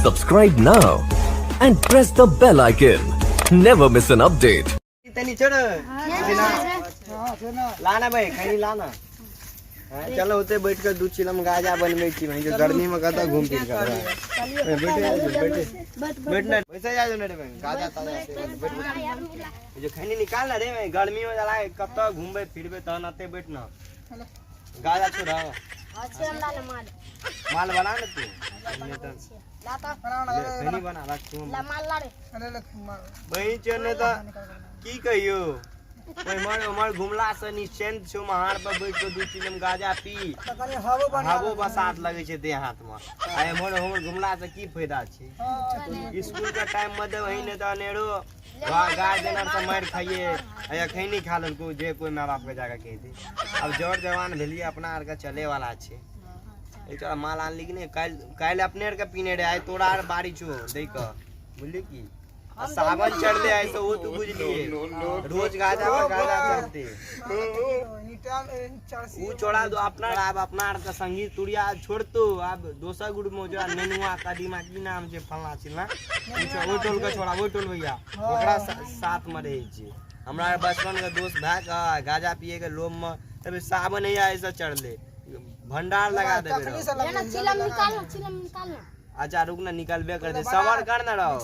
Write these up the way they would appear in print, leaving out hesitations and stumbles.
Subscribe now and press the bell icon. Never miss an update. तनी छोड़ लाना भाई खैनी लाना। हाँ, चलो होते बैठ कर दू चिलम गाजा बनबै छी भाई, जो गर्मी में कतऽ घूम फिर कर बैठे बैठे बैठ ना वैसे जा जो ना रे भाई, गाजा ताजा से बैठ बैठ। जो खैनी निकाल ना रे भाई, गर्मी में जला कतऽ घूमबै फिरबै तहन अते बैठ ना। गाजा छोड़। माल बना ना तू, नहीं तो खैनी बना रख तू। बहिन चोर ने तऽ की कहियो, एम्हर ओम्हर घुमला से निश्चिंत छौ। महार पर बैठ के दू चिलम गाजा पी, हवो बसात लगै छै देह हाथ में। आ एम्हर ओम्हर घुमला से की फायदा छै? स्कूल के टाइम में देबही नहि तऽ अनेरो गार्जियन आर से मारि खाइए। आ खैनी खा लेलको जे कोई माय बाप के जाके कहि दे। आब जर जवान भेलिए, अपना आर के चले वाला छै। एक तोरा माल आनली कि नहि? काल्हि काल्हि अपने आर के पीने रहे, आइ तोरा आर बारी छौ दै के, बुझली की? आ सावन चढ़ले आइ से, ओ तू बुझलिए, रोज गाजा पर गाजा चढ़ते। ऊ छोड़ा दो अपना, आब अपना आर के संगीत तुरिया छोड़तो, आब दोसर ग्रुप में जो नेनुआ कदीमा की नाम छै फलना चिलना, ओहि टोल के छोड़ा, ओहि टोल भैया, ओकरा साथ में रहै छै। हमरा आर बचपन के दोस्त भए के गाजा पिए के लोभ में तब सावन हैया ऐसे चढ़ले भंडार लगा देबे रहो। अच्छा रुक ना, निकलबे कर दे, सबर कर ना रहो।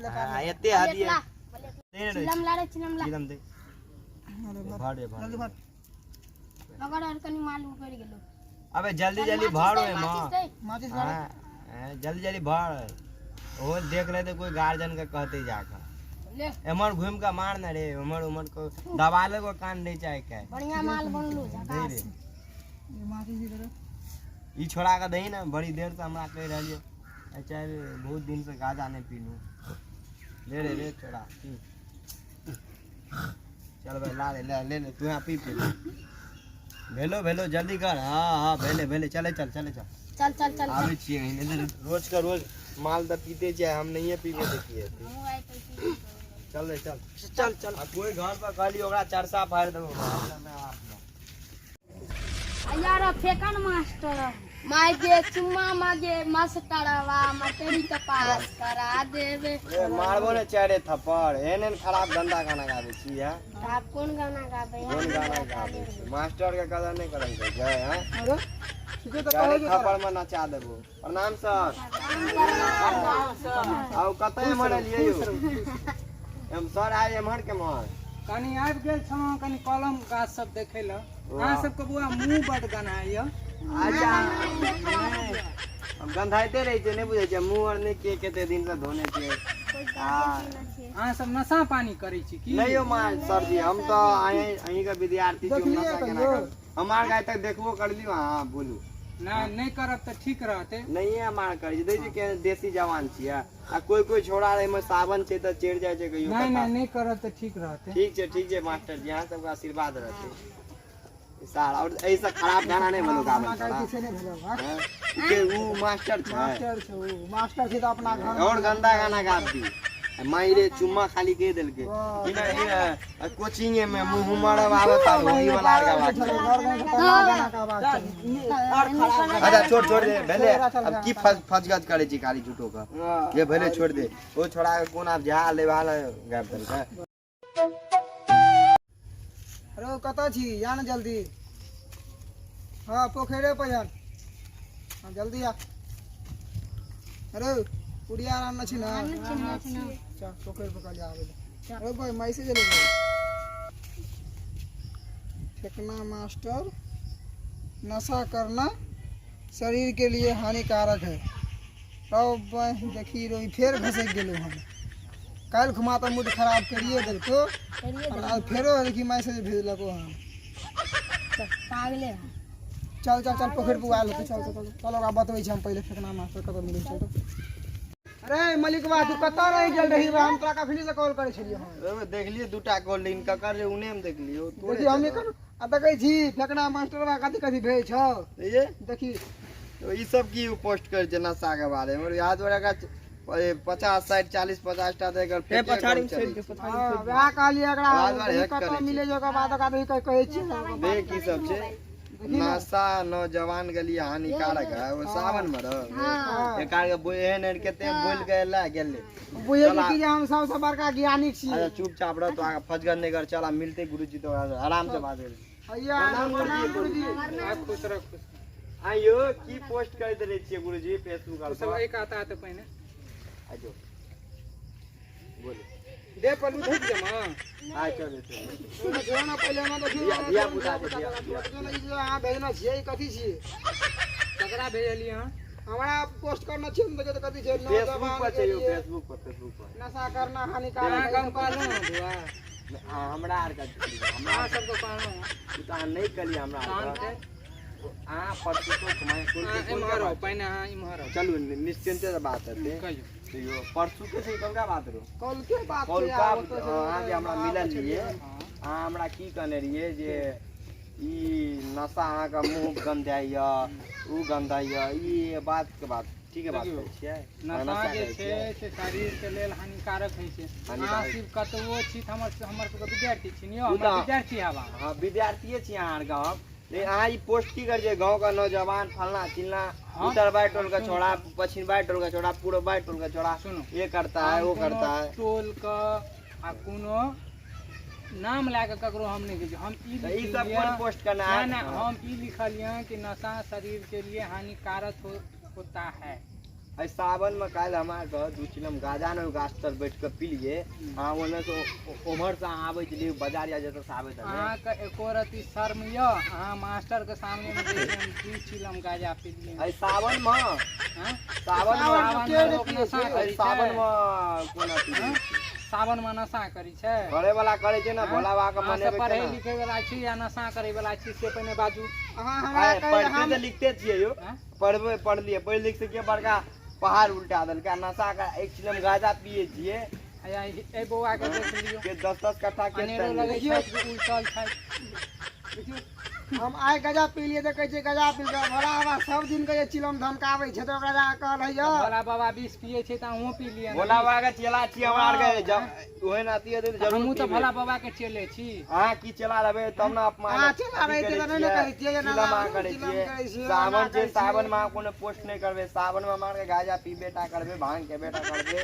हाँ, एते हदिए दे रे, चिलम दे, भर दे भर। अबे जल्दी जल्दी भर ओए मां। हाँ, जल्दी जल्दी भर। ओ देख लेते कोई गार्जियन के कहते जाकर। एमहर घूम के मार ना रे, एमहर उमहर को दबा ले को कान नहीं चाहे के। बढ़िया माल बनलू। दे रे ई छोड़ा के दही ना, बड़ी देर से हमरा कहि रहलियै। अच्छा रे, बहुत दिन से गाजा नहीं पीलू। ले रे रे छोड़ा, पी। चल भाई, ला रे, ले ले ले तू यहाँ पी पी। भेलो भेलो, जल्दी कर। हाँ हाँ, भेले भेले, चले चल चले चल। चल चल चल। आबै छियै एहिने रोज का रोज माल तऽ पीते छै, हम नहिए पीबै तऽ की हेतै? चल रे, चल चल चल। आ कोई घर पर कहली ओकरा चरसा फाड़ि देबो अपना माय बाप लग। यार फेकन मास्टर माय गे चुम्मा मागे मास्टरवा, मटरी के पास करा देबे। ए, मारबो ने चारे थप्पड़। एहन एहन खराब गंदा गाना गाबै छी हैं? आप कोन गाना गाबे? कोन गाना गाबै छी? मास्टर के कदर नहि करल जाइ छै हैं? चारे थप्पड़ में नचा देबो। प्रणाम सर। आउ कतऽ एम्हर एलियै यौ? हम सर आइ एम्हर केम्हर? कनी आबि गेल छलहुँ कनी कलम गाछ सब देखै लए। अहाँ सबके बौआ मुँह बड गन्हाइए। अच्छा, हम गंधाइते रहै छियै, नहि बुझै छियै? मुँह आर नहि के कते दिन से धोने छियै। अहाँ सब नशा पानी करै छी की? नहि यौ मा सर जी, हम तऽ अहीं के विद्यार्थी छी, हम नशा केना करब? हमार गाय तक देखबो करलियो अहाँ, बोलू। नहि नहि करब तऽ ठीक रहतै। नहिये हमार करै छी, दै छी के देसी जवान छियै। आ कोई कोई छोड़ा रहे में सावन छै तऽ चढ़ि जाइ छै कहियो। नहि नहि नहि करब तऽ ठीक रहतै। ठीक छै ठीक छै मास्टर जी, अहाँ सबके आशीर्वाद रहतै सार। और एहिसँ खराब गाना नहि भेलो गाबै छला। हैं? के ऊ मास्टर छै? मास्टर छै, उ मास्टर छै तऽ अपना घर और गंदा गाना गाब दी। माई रे चुम्मा खाली के देलके ई ना, ई कोचिंग में मुंह मारब आबत आब वही वाला आर गाबाक छै। अच्छा छोड़ छोड़ दे, भेले। अब की फजगज करै छी खाली झूठो के? जे भेले छोड़ दे। ओ छोड़ा के कोन आब झा ले वाला गाबि देलकै। अरे कतऽ छी? आ ने जल्दी। हाँ, पोखरे पर हन। हाँ, जल्दी आ। अरे पुड़िया आर आनने छी ने? चल पोखरि पर कल आबै। अरे भाई, मैसेज एलै। फेकना मास्टर, नशा करना शरीर के लिए हानिकारक है। तब देखी रो, फेर घसकि गेलहुँ हम। काल्हि खुमा तऽ मूड खराब करिए देलको, आ फेरो देखी मैसेज भेजलको हन। पागले है। चल चल चल, पोखरि पर आयल हेतै। चल चल चल चल, ओकरा बतबै छी हम पहिले फेकना मास्टर कतऽ मिलै छै। अरे मलिकवा, तू कतऽ रहि गेल रही? हम तोरा कखनी से कॉल करै छलियै हन। ओहिमे देखलियै दूटा कॉल, लेकिन ककर रे उने हम देखलियै तोरे। देखी, हम एखन आ देखै छी फेकना मास्टरवा कथी कथी भेज छौ। ये देखी। तो ई सब की पोस्ट कर छै नशा के बारे में? याद वाला का 50 60 40 50 टा तऽ एकर फेके अकाउंट चलै छै। हँ, वएह कहलियै एकरा आवाज बार हैक कतऽ करै छै। मिलै छै, ओकर बाद ओकरा देखी कहै छियै। देख की सब छै। नशा नौजवान के लिए हानिकारक है। वो सावन में रह हाँ। एक आर के एहन एहन कते बोल के ला गेले। बुझे कि जे हम सबसे बड़का ज्ञानी छी। अच्छा चुपचाप रह तो आगे फजगन नहीं कर, चला मिलते गुरुजी तो आराम से बात कर। हैया प्रणाम गुरुजी। खुश रह खुश। आइयो की पोस्ट कर दे छियै गुरुजी फेसबुक पर? सब एक आता है तो पहिने आजो बोले दे पलू धक जमा आ चल चल जो ना पहिले हमरा देखियो धिया पुता के धिया ई जे अहाँ भेजना छियै ई कथी छियै? ककरा भेजलियै अहाँ? हमरा पोस्ट करना छियै ने, देखियो तऽ कथी छै। फेसबुक पर छै यौ, फेसबुक पर, फेसबुक पर नशा करना हानिकारक अहाँ है। कम कहलहुँ हँ बौआ? हमरा आर के हमरा अहाँ सबके कहलहुँ हँ। ई तऽ अहाँ नहि कहलियै हमरा तहन आर के। फेर अहाँ परसू अहाँ एम्हर आउ पहिने, अहाँ इम्हर आउ। चलू निश्चिंते से बात हेतै। कहियौ। तैयो परसू के छै कलका बात रो? कलके बात छै। कलका आब ओतऽ से अहाँ जे हमरा मिलल रहियै, हँ। अहाँ हमरा की कहने रहियै जे ई नशा अहाँके मुँह गन्धाइए, उ गन्धाइए, ई बात के बात ठीक है बात देखियौ, करै छियै? नशा जे करै छै छियै? से शरीर के लेल हानिकारक होइ छै। हानिकारक। अहाँ सिर्फ कतबो छी तऽ हमर हमर सबके विद्यार्थी छी ने यौ, उ हमर तऽ- विद्यार्थी हवा। हाँ विद्यार्थिए छी अहाँ आर गाँव, लेकिन अहाँ ई पोस्ट की करियै गाँव का नौजवान फलना चिलना हम- उत्तरबाई टोल का सुनू। छोड़ा, पश्चिमबाई टोल का छोड़ा, पूर्वबाई टोल का छोड़ा, सुनू। ये करता है वो हम करता कोनो है। टोल के आ कोनो नाम लए कऽ ककरो हम नहि कहै छी। हम ई तऽ ई सब लिखलियै- कोन पोस्ट करना है? ना ना, हम ई लिखलियै कि नशा शरीर के लिए हानिकारक होता है। एहि सावन में काल्हि हमरा के दू चिलम गाजा ने गाछ तर बैठ के पी लिए। अहाँ ओन्ने से ओम्हर से अहाँ आबै छलियै बाजार या जतऽ से आबैत हेबै। अहाँके एको रति शर्म यऽ? अहाँ मास्टर के सामने मे जे छै हम दू चिलम गाजा पीलियै। एहि सावन में हाँ? सावन में सावन में लोक नशा एहि करै सावन छै। में कोना पीबै छी? सावन में नशा करै छै? करे वाला करे छै ने, भोला बाबा के अहाँ सब मनेबै पढ़ै केना? लिखै वाला छी या नशा करै वाला छी से पहिने बाजू। अहाँ हमरा आइ कहै पढ़ते हम तऽ लिखते छियै यौ। हाँ? पढ़बै पढ़लियै, पढ़ि लिख से के बड़का पहाड़ उल्टा देलकै। आ नशा के एक चिलम गाजा पिए छियै आया एहि बौआ के देख लियौ, के 10-10 कट्ठा खेत अनेरो तानि लगै लेलकै। छै कि उल्टल छै। देखियौ, हम आइ गजा पी लियै तऽ कहै छै गजा पी लियै। भोला बाबा सब दिन के जे चिलम धमकाबै छै तऽ ओकरा जा कऽ कहल हैया। भोला बाबा विष पिए छै तऽ अहूँ पी लिअ ने। भोला बाबा के चेला छियै हमरा आर के, जब ओहन अथी हेतै तऽ जरूर हमहूँ तऽ पीबै। भोला बाबा के चेले छी। अहाँ की चेला रहबै तब ने अपमान अहाँ चेला अथी रहितियै करै तऽ नहि ने छियै, कहितियै जे चिलम ना, अहाँ करै चिलम छियै। करै छियै, सावन एना छै, करै छियै। सावन में अहाँ कोनो पोस्ट नहि करबै। सावन में हमरा आर के गाजा पीबे टा करबै, भांग खेबे टा करबै,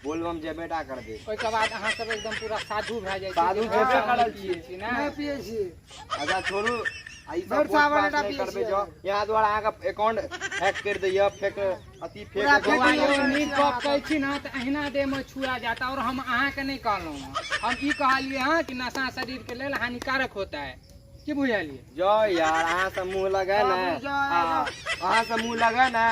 बोलबम जेबे टा करबै। ओहिके बाद अहाँ सब एकदम पूरा साधु भए जाइ छी। साधु जे जेबे नशा करल नहि पियै छियै। छी ने। नहि पियै छी। अच्छा छोड़ू, आ ई सब भरि पोस्ट सावन पास्ट एकटा नहि पियै करबै। छियै। जाउ यहाँ द्वारा अहाँके अकाउंट हैक करि दैया, फेक अथी फेक पूरा बौआ फेक यौ, नीक गप कहै छी ने तऽ अहिना देहमे छुआ जाता। और हम अहाँके नहि कहलहुँ हँ, हम ई कहलियै हँ कि नशा शरीर के लेल हानिकारक होता है। की बुझलियै? जाउ यार, अहाँ सब मुँह लगे ने, जाउ, आ अहाँ सब मुँह लगे ने,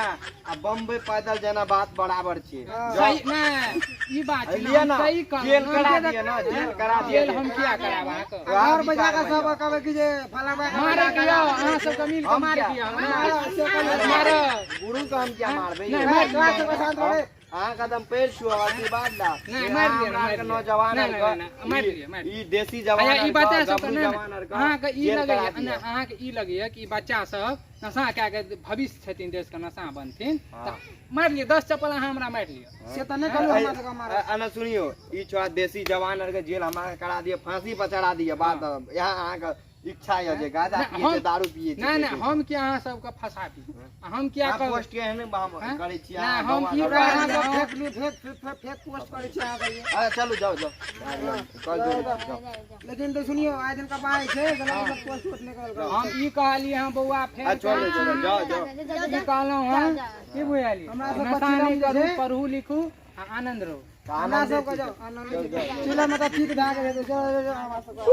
आ बम्बई पैदल जेना बात बराबर छै। जाउ। सही नहि, ई बात छै ने, लिअ हम ना, सही कहलहुँ जेल ने। करा दिअ ना, जेल करा दिअ। जेल हम किया करायब अहाँके? आ घर बजा कऽ सब कहबै कि जे फलां भाई के मारे के यौ, अहाँ सबके मिल के हम मार किया? दिअ हमरा। से कहलियै। मारब। गुरु के हम किया मारबै? नहि, मार मारि दिअ। दिअ। शांत रहे। अहाँ कदम पैर छुअब आशीर्वाद ला। नहि, मारि दिअ, हमरा मारि आरके दिअ। नौजवान नहि, आरके नहि, नहि, मारि दिअ, मारि ई देसी जवान अच्छा ई आरके, बच्चा सबके गबरू नहि, जवान आरके अहाँके ई जेल लगैया करा दिअ। नहि, अहाँके ई लगैया कि बच्चा सब नशा कए के भविष्य छथिन देशके, नशा बनथिन तऽ मारि लिअ 10 चप्पल, अहाँ हमरा मारि लिअ। से तऽ नहि कहलहुँ हमरा सबके मारब। अना सुनियो, ई छोड़ा देसी जवान आरके जेल हमरा करा दिअ, फांसी पर चढ़ा दिअ। बात यहाँ अहाँके इच्छा यऽ जे गाजा नहि, पियै छै, हम- दारू पियै छै। नहि नहि, हम किया अहाँ सबके फसाबी? हम किया अहाँ कहब? पोस्ट के एहने हम हैं? करै छी। नहि, अहाँ हम गवाह ई गवाह। अहाँ कहलियै। सब fake news, fake fake fake post करै छी अहाँ कहियो। अच्छा चलू जाउ जाउ, कल जोड़ै छी, जाउ। लेकिन तऽ सुनियौ, आइ दिनका बात छै गलत सब पोस्ट उस्ट नहि करल करू। हम ई कहलियै हँ बौआ, फेर आ छोड़ दे, छोड़ जाउ जाउ। ई कहलहुँ हँ, की बुझलियै? हमरा सबके नशा नहि चिलम जे करू, छै- पढ़ू लिखू आ आनन्द रहू। हमरा सबके जाउ चिलम तऽ ठीक भए गेल हेतै। चल, चल, चल, हमरा सबके।